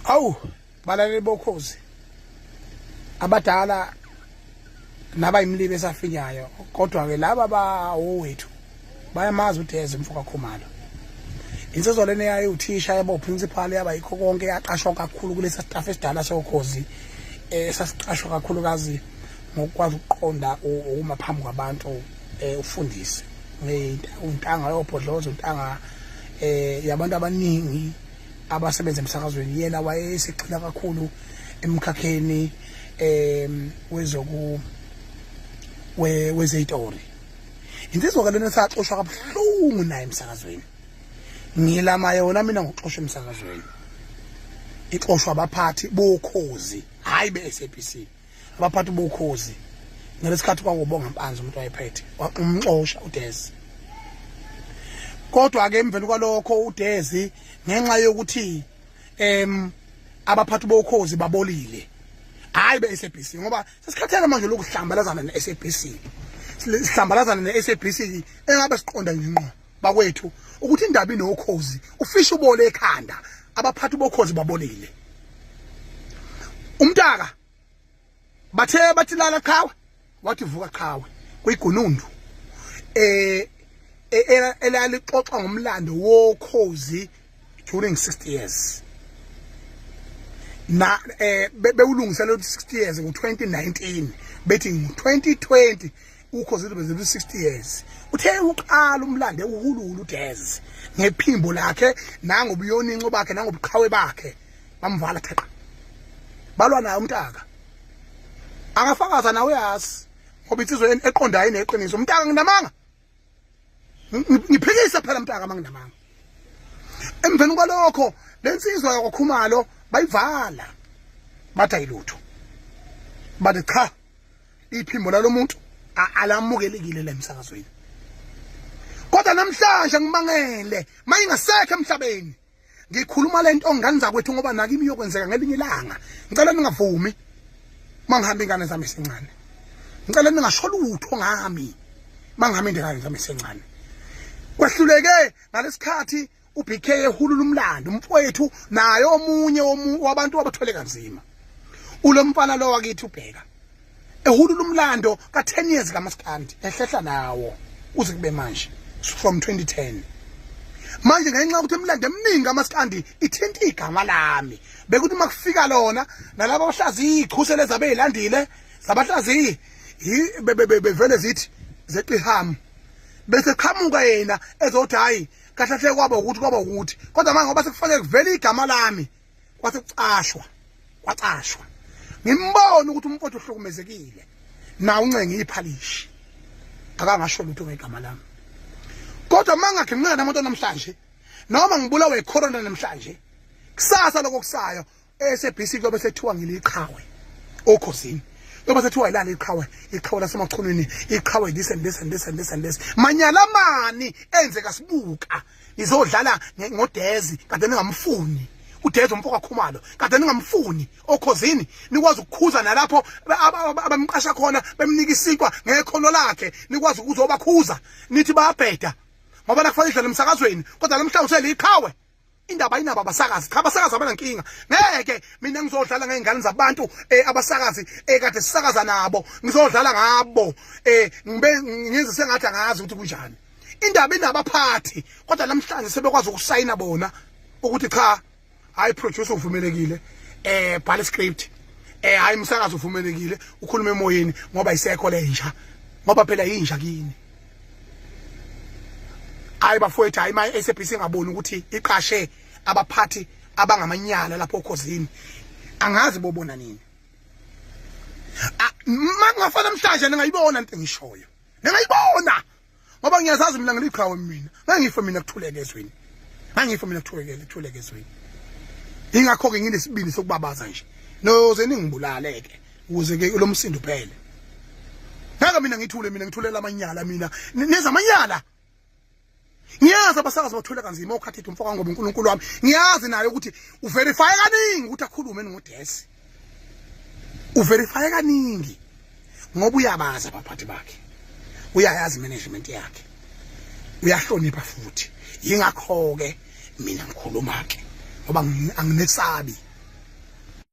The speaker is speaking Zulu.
Awu balaleli bokhozi abadala nabayimlibe esafinyayo kodwa ke laba bawowethu bayamazi uDeze mfoka Khumalo. Insizwa lena yayewuthisha yaba uprincipal yaba yikho konke yaqashwa kakhulu kulesa staff esidala sokhozi esasiqashwa kakhulukazi ngokukwazi ukuqonda ukuma phambi kwabantu ufundise untanga yobhodlozo untanga yabantu abaningi abasebenza emsakazweni. Yena wayesigxila kakhulu emkhakheni wezoku wezeyitori. Insizwa ke lena saxoshwa kabuhlungu naye emsakazweni. Ngilama yona mina ngokuxoshwa emsakazweni, ixoshwa abaphathi bokhozi, hayi be-SABC, abaphathi bokhozi. Ngalesikhathi kwakubonga Mpanzi umuntu wayephethe, umxosha uDezi. Kodwa ke emveni kwalokho uDezi, ngenxa yokuthi abaphathi bokhozi babolile, hayi be-SABC, ngoba sesikhathele manje lokuhlambalazana ne-SABC, sihlambalazana ne-SABC engabe siqonda nje bakwethu ukuthi indaba inokhozi ufisha ubole ekhanda. Abaphathi bokhozi babolile. Umntaka bathe bathi lala qhawe, wathi vuka qhawe kuyigunundu elalixoxa ngomlando wokhozi during 60 years na bewulungisela ukuthi 60 years ngo-2019, bethi ngo-2020 ukhozi lube 60 years. Uthe uqala umlando uhululu uDez ngephimbo lakhe nangobuyoninco bakhe nangobuqhawe bakhe, bamvala theqa, balwa naye. Umntaka akafakaza nawe, uyazi, ngoba insizwa eqondayo ineqiniso. Umntaka, nginamanga? Ngiphikise phela mntaka manginamanga. Emveni kwalokho lensizwa yakwaKhumalo bayivala, bathi ayilutho, bathi cha, iphimbo lalomuntu alamukelekile la emsakazweni. Kodwa namhlanje ngimangele mayingasekho emhlabeni. Ngikhuluma lento ngane zakwethu ngoba nakimi iyokwenzeka ngelinye ilanga. Ngicela ningavumi mangihamba ingane zami esencane. Ngicela ningasho lutho ngami mangihamba ingane zami esencane. Kwehluleke ngalesikhathi uBK ehulula umlando umfowethu, naye omunye wabantu abathwele kanzima, ulo mfana lo wakithi ubheka ehulula umlando ka-10 years kamaskandi, ehlehla nawo uze kube manje from 2010. Manje ngenxa yokuthi imilando eminingi kamaskandi ithinta igama lami, bekuthi uma kufika lona nalabo abahlaziyi ichuse lezi abeyilandile zabahlaziyi bevele zithi zeqihamu, bese qhamuka yena ezothi hayi, kahle hle kwaba ukuthi kwaba ukuthi. Kodwa manje ngoba sekufanele kuvele igama lami, kwase kucashwa, kwacashwa. Ngimbona ukuthi umfowethu uhlukumezekile nawe uncenge iphalishi, akangasho lutho ngegama lami. Kodwa mangaginqika namuntu namhlanje, noma ngibulawe icorona namhlanje, kusasa lokho kusayo eSABC kuyobe sethiwa ngiliqhawe okhosini, kuyobe sethiwa ilala iqhawe, iqhawe lasemachunwini, iqhawe this and this and this and this and this. Manyala mani enzeka sibuka nizodlala ngoDezi kade ningamfuni uDezi umfo kaKhumalo, kade ningamfuni okhozini, nikwazi ukukhuza nalapho abamqasha khona bemnika isinkwa ngekhono lakhe, nikwazi ukuzobakhuza nithi bayabheda ngoba nakufanele idlale emsakazweni. Kodwa namhlanje useliqhawe. Indaba ayinabo abasakazi, cha, abasakazi abanankinga. Ngeke mina ngizodlala ngey'ngane zabantu abasakazi kade sisakaza nabo, ngizodlala ngabo ngibe ngenze sengathi angazi ukuthi kunjani. Indaba inabaphathi, kodwa namhlanje sebekwazi ukusayina bona ukuthi cha, hayi, producer uvumelekile bhala script, hayi, umsakazi uvumelekile ukhuluma emoyeni ngoba isekho lenja, ngoba phela yinja kini. Hayi bafowethu, hayi, ma SABC ingaboni ukuthi iqashe abaphathi abangamanyala lapho okhozini, angazi bobona nini. Mangafa namhlanje ningayibona into engishoyo, ningayibona, ngoba ngiyazazi mina ngiliqhawe. Mina ngangife mina kuthuleke ezweni, ngangife mina kuthuleke, kuthuleke ezweni. Ingakho-ke nginesibindi sokubabaza nje, noze ningibulale-ke ukuze ke lo msindo uphele. Ngeke mina ngithule, mina ngithulela amanyala, mina neza amanyala. Ngiyazi abasakazi bathwele kanzima okhathi umfoka, ngoba uNkulunkulu wami ngiyazi naye ukuthi uverify kaningi ukuthi akhulume ngoDesi, uverify kaningi ngoba uyabazi abaphathi bakhe, uyayazi management yakhe, uyahlonipha futhi. Yingakho ke mina ngikhuluma ke ngoba anginesabi.